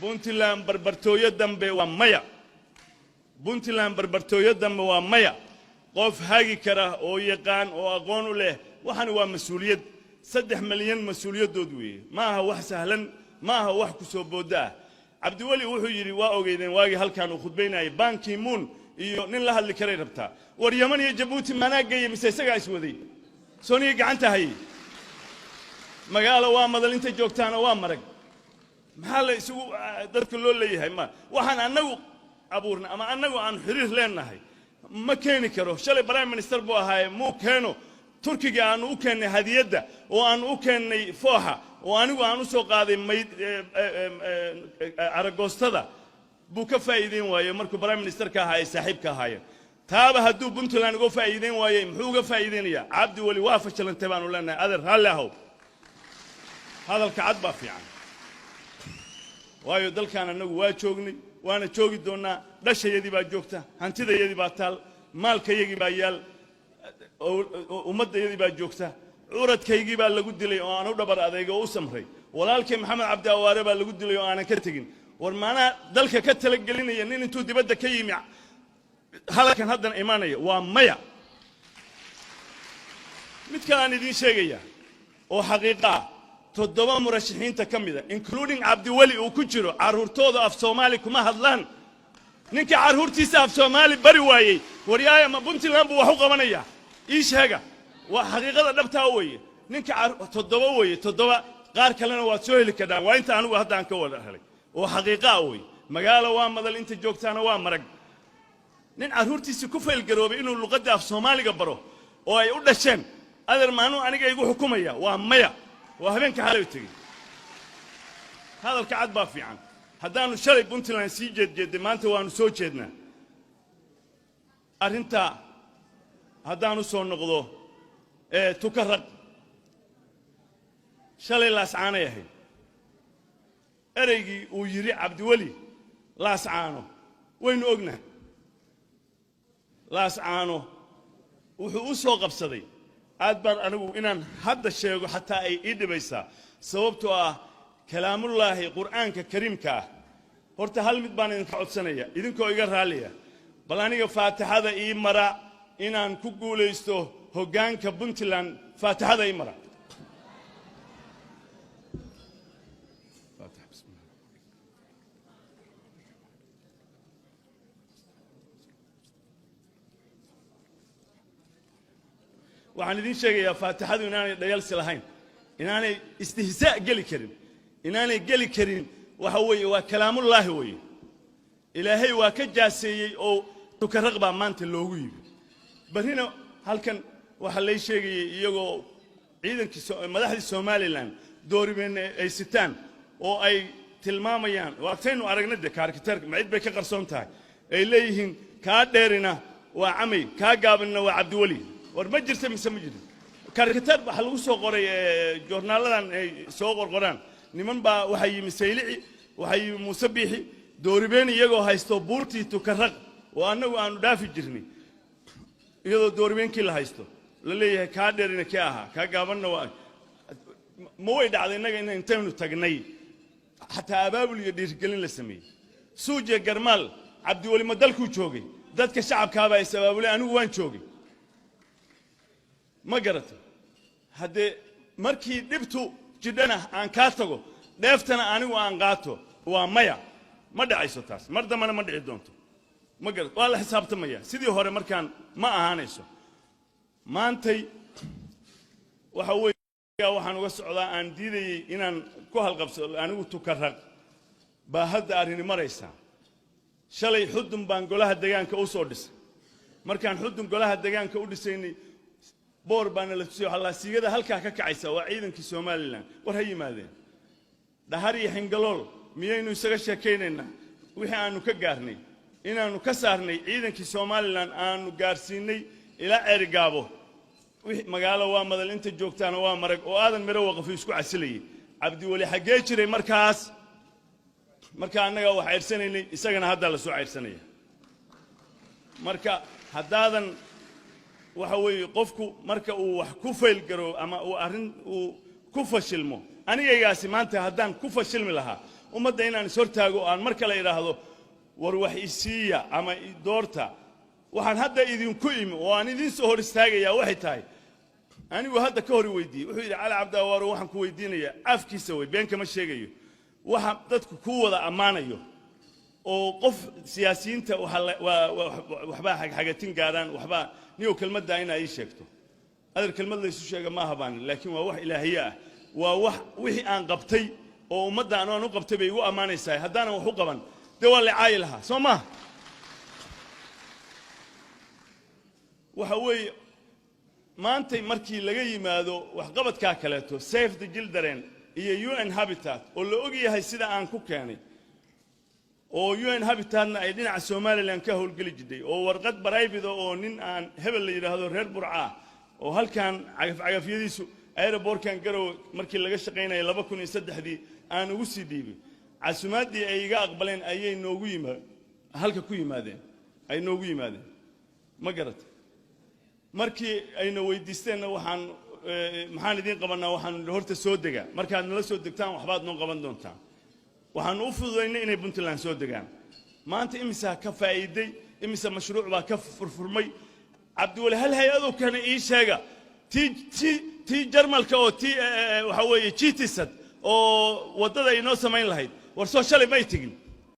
Puntland barbartooyo dambe waa maya. Puntland barbartooyo dambe waa maya. Qof hagi kara oo yaqaan oo aqoon u leh, waxani waa mas-uuliyad. 3 milyan mas-uuliyaddood weeye. Ma aha wax sahlan, ma aha wax ku soo boodda ah. Cabdiweli wuxuu yidhi, waa ogeydeen waagii halkan uu khudbaynayay, Ban Ki-moon iyo nin la hadli karay rabtaa. War, Yaman iyo Jabuuti maanaa geeyey mise isagaa iswaday? Sooniga gacanta hayay. Magaalo waa madal, inta joogtaana waa marag. Maxaa la isugu dadka loo leeyahay? Ma waxaan annagu abuurnay ama annagu aan xiriir leenahay ma keeni karo. Shalay prime minister buu ahaaye, muu keeno Turkiga aanu u keennay hadiyadda oo aanu u keennay fooxa oo anigu aan u soo qaaday mayd aragoostada buu ka faa'iideyn waaye markuu prime ministerka ahaa ay saaxiibka ahaayeen. Taaba hadduu Puntland uga faa'iideyn waayey, muxuu uga faa'iideynayaa? Cabdi Weli, waa fashilantay baanu leenahay. Adeer, raalli ahow, hadalka cad baa fiican. Waayo, dalkan annagu waa joognay, waana joogi doonnaa. Dhashayadii baa joogta, hantidayadii baa taal, maalkayagii baa yaal, ummaddayadii baa joogta. Curadkaygii baa lagu dilay oo aan u dhabar adayga oo u samray. Walaalkay Maxamed Cabdi Awaare baa lagu dilay oo aanan ka tegin. War, maanaha dalka ka talagelinaya nin intuu dibadda ka yimi halkan haddana imaanaya? Waa maya. Mid kale aan idiin sheegaya oo xaqiiqa ah: 7 murashaxiinta ka mida, including Cabdiweli uu ku jiro, carruurtooda af Soomaali kuma hadlaan. Ninka carruurtiisa af Soomaali bari waayey, waryaaya, ma Puntland buu wax u qabanayaa? Ii sheega. Waa xaqiiqada dhabtaa weeye. Ninka 7 weeye, 7. Qaar kalena waad soo heli kardhaan. Waa inta anigu hadda aan ka wada helay oo xaqiiqa ah weeye. Magaalo waa madal, inta joogtaana waa marag. Nin carruurtiisii ku faylgaroobay inuu luqadda af Soomaaliga baro oo ay u dhasheen, adeer, maanuu aniga igu xukumaya? Waa maya. Waa habeenka xalay tegey. Hadalka cad baa fiican. Haddaannu shalay Puntland sii jeedjeedday, maanta waannu soo jeednaa. Arrinta haddaan u soo noqdo ee Tukaraq, shalay Laascaanay ahayd. Ereygii uu yidhi Cabdiweli Laascaano waynu ognahay. Laascaano wuxuu u soo qabsaday, aad baan anigu inaan hadda sheego xataa ay ii dhibaysaa, sababtoo ah kalaamullaahi, Qur'aanka Kariimka ah. Horta hal mid baan idinka codsanaya, idinkoo iga raalliya: bal aniga faatixada ii mara inaan ku guulaysto hoggaanka Puntland. Faatixada ii mara. Waxaan idiin sheegayaa faatixadu inaanay dhayalsi lahayn, inaanay istihzaa geli karin, inaanay geli karin. Waxa weeye, waa kalaamullaahi weeye. Ilaahay waa ka jaaseeyey oo Tukaraq baa maanta loogu yimi. Barrina halkan waxaa lay sheegayay iyagoo ciidankii madaxdii Somaliland dooribeen ay sitaan oo ay tilmaamayaan. Waataynu aragna dee kaarikiteerka, ma cid bay ka qarsoon tahay? Ay leeyihiin, kaa dheerina waa Camay, kaa gaabanina waa Cabdiweli. War, ma jirta mise ma jirin? Karikateer waxaa lagu soo qoray joornaaladan ay soo qorqoraan. Niman baa waxaa yimi Saylici, waxaa yimi Muuse Biixi, dooribeen iyagoo haysto buurtii Tukaraq oo annagu aanu dhaafi jirnay, iyadoo dooribeenkii la haysto la leeyahay kaa dheerina kee ahaa, kaa gaabanna waa. Ma way dhacday innaga in intaynu tagnay xataa abaabul iyo dhiirigelin la sameeyey? Suuje Garmaal, Cabdiweli ma dalkuu joogay? Dadka shacabkaabaa is abaabulay. Anigu waan joogay, ma garatay? Haddee markii dhibtu jidhana aan kaa tago, dheeftana anigu aan qaato, waa maya. Ma dhacayso taas, mar dambena ma dhici doonto, ma garat? Waa la xisaabtamaya. Sidii hore markaan ma ahaanayso. Maantay waxa weeye, waxaan uga socdaa aan diidayey inaan ku halqabsado anigu Tukaraq baa hadda arrini maraysaa. Shalay Xudun baan golaha degaanka u soo dhisay. Markaan Xudun golaha degaanka u dhisaynay, boor baana la tusiyay. Waxaa siigada halkaa ka kacaysa waa ciidankii Somaliland. War, ha yimaadeen. Dhahar iyo Xingalool miyaynu isaga sheekaynaynaa? Wixii aanu ka gaarnay, inaannu ka saarnay ciidankii Somaliland, aanu gaarsiinay ilaa Ceerigaabo. Magaalo waa madal, inta joogtaana waa marag oo Aadan Miro Waqafi isku casilayay. Cabdiweli xaggee jiray markaas? Marka annagaa wax cayrsanaynay, isagana haddaa la soo cayrsanaya. Marka haddaadan, waxa weeye, qofku marka uu wax ku faylgaroobo ama uu arrin uu ku fashilmo, anigaygaasi maanta haddaan ku fashilmi lahaa Ummadda inaan ishortaago oo aan mar kale idhaahdo, "War wax isiiya ama doorta." Waxaan hadda idinku imi oo aan idiin soo hor istaagayaa waxay tahay, anigu hadda ka hor weydiiyey, wuxuu yidhi, "Cali Cabdiawaaro, waxaan ku weydiinayaa," afkiisa wey, been kama sheegayo, "waxa dadku ku wada ammaanayo oo qof siyaasiyiinta waxbaa xagxagatin gaaraan, waxbaa niyow kelmaddaa inaa ii sheegto." Adeer, kelmad laysu sheega maaha baan, laakiin waa wax ilaahiye ah. Waa wax wixii aan qabtay oo ummadda aan u qabtay bay igu ammaanaysaa. Haddaanan wax u qaban, dee waa la caayi lahaa, soo maaha? Waxa weeye, maantay markii laga yimaado waxqabadkaa kaleeto, Save the Children iyo UN Habitat oo la og yahay sida aan ku keenay, oo UN Habitatna ay dhinaca Somaliland ka howlgeli jirtay, oo warqad private oo nin aan hebel la yidhaahdo, reer Burcaa, oo halkan cagafcagafyadiisu airportkan Garowe markii laga shaqaynayay 2003-dii aan ugu sii dhiibay, casumaadii ay iga aqbaleen ayay noogu yima halka ku yimaadeen, ay noogu yimaadeen, ma garatay? Markii ayna weydiisteenna, waxaan maxaan idiin qabanaa? Waxaan nidhi, "Horta soo dega. Markaad nala soo degtaan, waxbaad noo qaban doontaan." Waxaanu u fududaynay inay Puntland soo degaan. Maanta imisaa ka faa'iiday? Imise mashruuc baa ka furfurmay? Cabdiweli hal hay-adoo kane ii sheega. Tii Jarmalka oo tii waxa weeye GTZ oo waddada inoo samayn lahayd, war soo shalay may tegin.